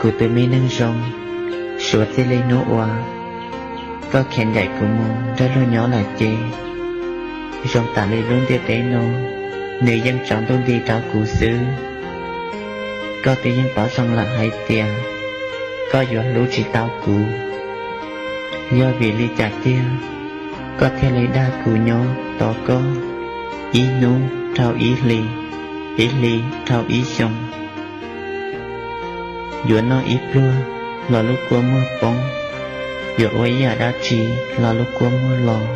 Kuv tus me neeg zoo, suav txij li hnub uas koj khiav ncaim kuv mus nrog luag nyob lawm ces zoo tas li lub ntiaj teb no nws yeej tsaus ntuj nti rau kuv xwb. Koj twb yeej paub zoo lawm hais tias koj yuav hlub tsis tau kuv. Yog vim li cas tiag koj thiaj li dag kuv nyob tos koj ib hnub dhau ib hlis, ib hlis dhau ib xyoos? Yuav noj ib pluag los lub kua muag poob, yuav ua ib yam dab tsi los lub kua muag los.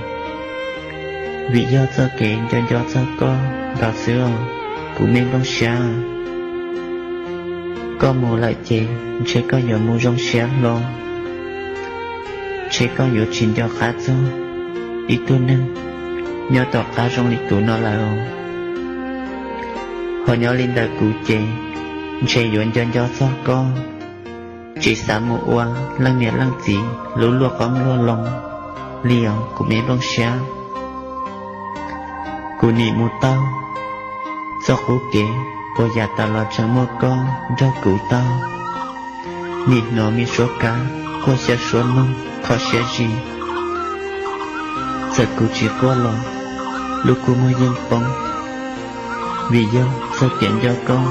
Vim yog txoj kev nco nco txog koj nkaus xwb os, kuv me nplooj siab. Koj mus lawm ces ntshe koj yuav mus zoo siab hlo, ntshe koj yuav tsis nco qab txog ib tug neeg nyob tom qab zoo li kuv no lawm os. Ho nyob li ntawm kuv ces ntshe yuav nco nco txog koj, tsis xav mus ua leej niam leej txiv lub luaj qoob luaj loo li os, kuv me nplooj siab. Kuv nim mus taug txoj qub kev uas yav tas los tseem muaj koj nrog kuv taug, nim hnov me suab kab quaj xyaw suab noog kho siab zis. Txawm kuv tsis quaj los lub kua muag yeej poob, vim yog txoj kev nco koj,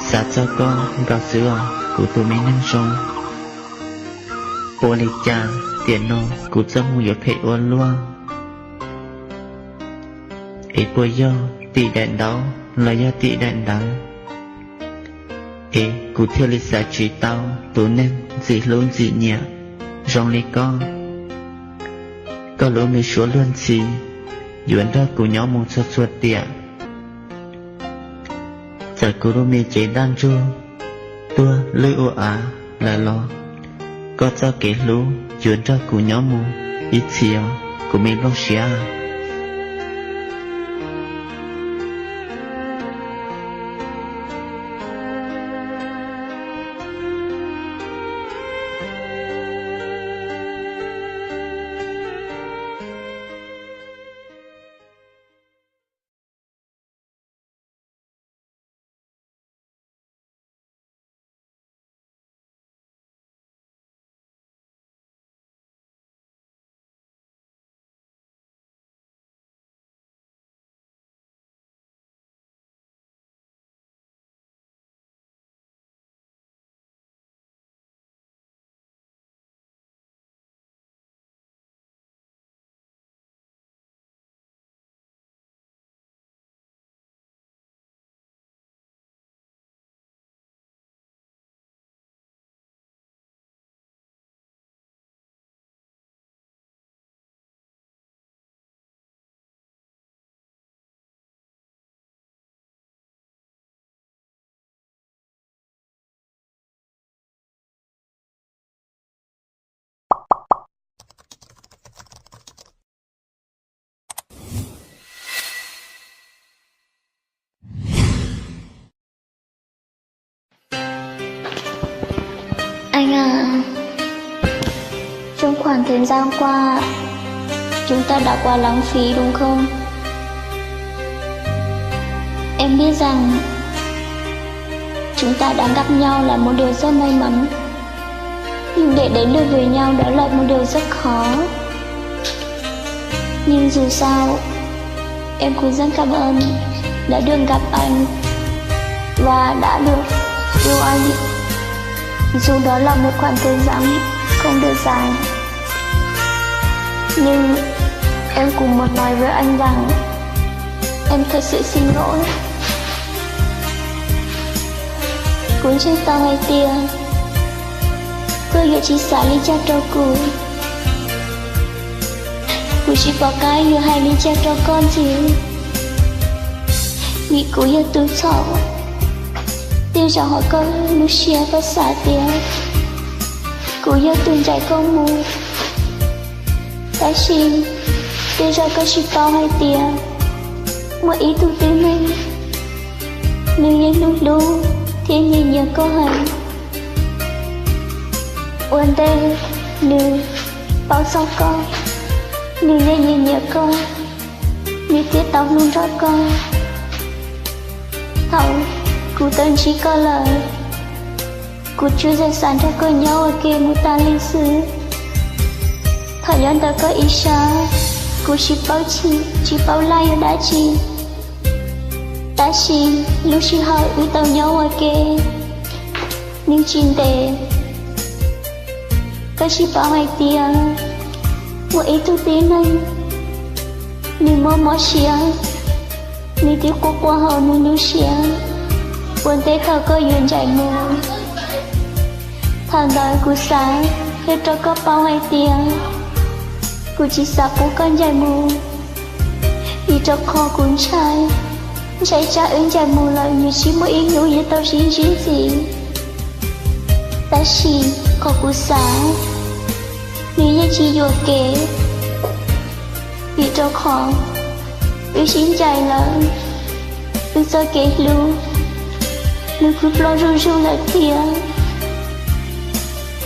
xav txog koj nkaus xwb os, kuv tus me neeg zoo. Ua li cas tiam no kuv txoj hmoo yuav phem ua luaj? Es puas yog tim daim ntaub los yog tim daim ntawv, es kuv thiaj li xav tsis tau tus neeg ntxim hlub ntxim nyiam zoo li koj? Koj lub me suab luag ntxhi yuav nrog kuv nyob mus txhua txhua tiam. Txawm kuv lub me cev ntaj ntsug tuag lwj ua av lawm los koj txoj kev hlub yuav nrog kuv nyob mus ib txhis os, kuv me nplooj siab. Anh à, trong khoảng thời gian qua, chúng ta đã quá lãng phí đúng không? Em biết rằng chúng ta đã gặp nhau là một điều rất may mắn, nhưng để đến được với nhau đó là một điều rất khó. Nhưng dù sao, em cũng rất cảm ơn đã được gặp anh và đã được yêu anh. Dù đó là một khoảng thời gian không được dài, nhưng em cũng muốn nói với anh rằng em thật sự xin lỗi. Kuv ntseeg tau hais tias koj yuav tsis xav li cas rau kuv. Kuv tsis pom qab yuav hais li cas rau koj ntxiv, vim kuv yog tus txhaum. Tej zaum hauv koj lub siab koj xav tias kuv yog tus ncaim koj mus, tab sis tej zaum koj tsis paub hais tias muaj ib tug tib neeg, nws yeej hlub hlub thiab nyiam nyiam koj heev. Ua ntej nws paub txog koj, nws yeej nyiam nyiam koj, nws thiaj tau hlub nrog koj. Thaum kuv tau ntsib koj lawm, Kuv tsuas xav nrog koj nyob ua ke mus tas li xwb. Thaum nyob ntawm koj ib sab, kuv tsis paub chim tsis paub laj yog dab tsi, tab sis lub sij hawm wb tau nyob ua ke nws tsis ntev. Koj tsis paub hais tias muaj ib tug tib neeg, nws mob mob siab, nws twb quaj quaj hauv nws lub siab ua ntej thaum koj yuav ncaim mus. Thaum ntawd kuv xav qhia rau koj paub hais tias kuv tsis xav pub koj ncaim mus, vim rau qhov kuv ntshai, ntshai tsam wb ncaim mus lawm nws tsis muaj ib hnub yuav tau sib ntsib ntxiv. Tab sis qhov kuv xav, nws yeej tsis yuam kev, vim rau qhov wb sib ncaim lawm, wb txoj kev hlub nws kuj ploj zuj zus lawm thiab.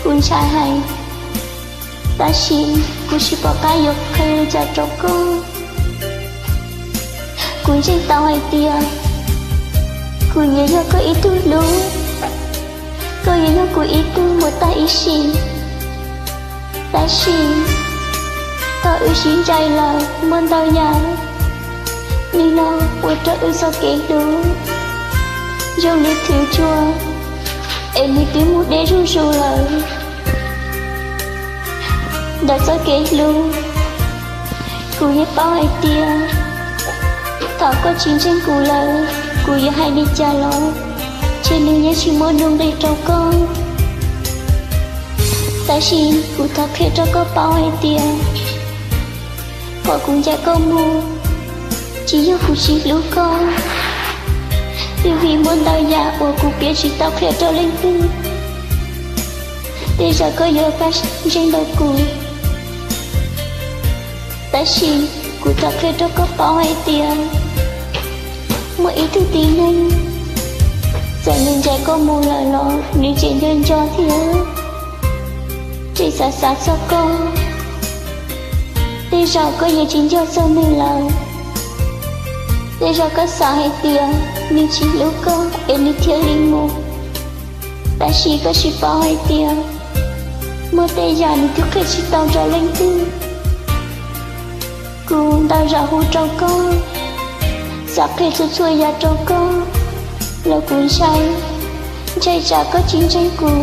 Kuv ntshai heev, tab sis kuv tsis pom qab yuav qhia li cas rau koj. Kuv ntseeg tau hais tias kuv yuav yog koj ib tug hlub, koj yuav yog kuv ib tug mus tag ib sim. Tab sis thaum wb sib ncaim lawm muaj ntau yam, nim no ua rau wb txoj kev hlub zoo li thwv tsua, es nws twb mus deb zuj zus lawm. Ntawm txoj kev hlub, kuv yeej paub hais tias thaum koj tsis ntseeg kuv lawm, kuv yuav hais li cas los ntshe nws yeej tsis muaj nuj nqis rau koj. Tab sis kuv thov qhia rau koj paub hais tias qhov kuv ncaim koj mus tsis yog kuv tsis hlub koj, twb vim muaj ntau yam uas kuv piav tsis tau qhia rau leej twg. Tej zaum koj yuav pab ntseeg ntawm kuv, tab sis kuv thov qhia rau koj paub hais tias muaj ib tug tib neeg, txawm nws ncaim koj mus lawm los nws tseem nco nco thiab tseem xav xav txog koj. Tej zaum koj yuav tsis nco txog nws lawm. Tej zaum koj xav hais tias nws tsis hlub koj es nws thiaj li mus, tab sis koj tsis paub hais tias muaj tej yam nws twb qhia tsis tau rau leej twg. Kuv ntau zaus hu rau koj, xav qhia txhua txhua yam rau koj, los kuv ntshai, ntshai tsam koj tsis ntseeg kuv,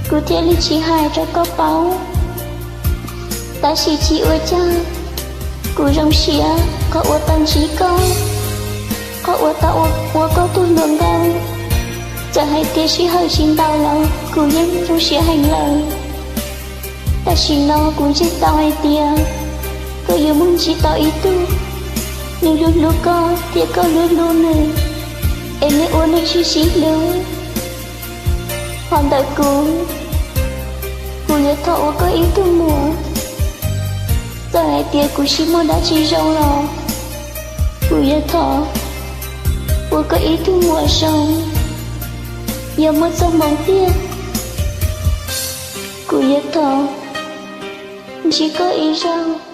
kuv thiaj li tsis hais rau koj paub. Tab sis tsis ua cas, kuv zoo siab qhov uas tau ntsib koj, qhov uas tau ua koj tug hluas nkauj. Txawm hais tias sij hawm tsis ntau los kuv yeej zoo siab heev lawm. Tam sim no kuv ntseeg tau hais tias koj yuav muaj ntsib tau ib tug, nws hlub hlub koj thiab koj hlub hlub nws, es nws ua neej sib sib hlub. Hos ntawm kuv, kuv yuav thov ua koj ib tug muam. Txawm hais tias kuv tsis muaj dab tsi zoo los kuv yuav thov ua koj ib tug muam zoo. Yog muaj txoj hmoov tiag, kuv yuav thov ntsib koj ib zaug.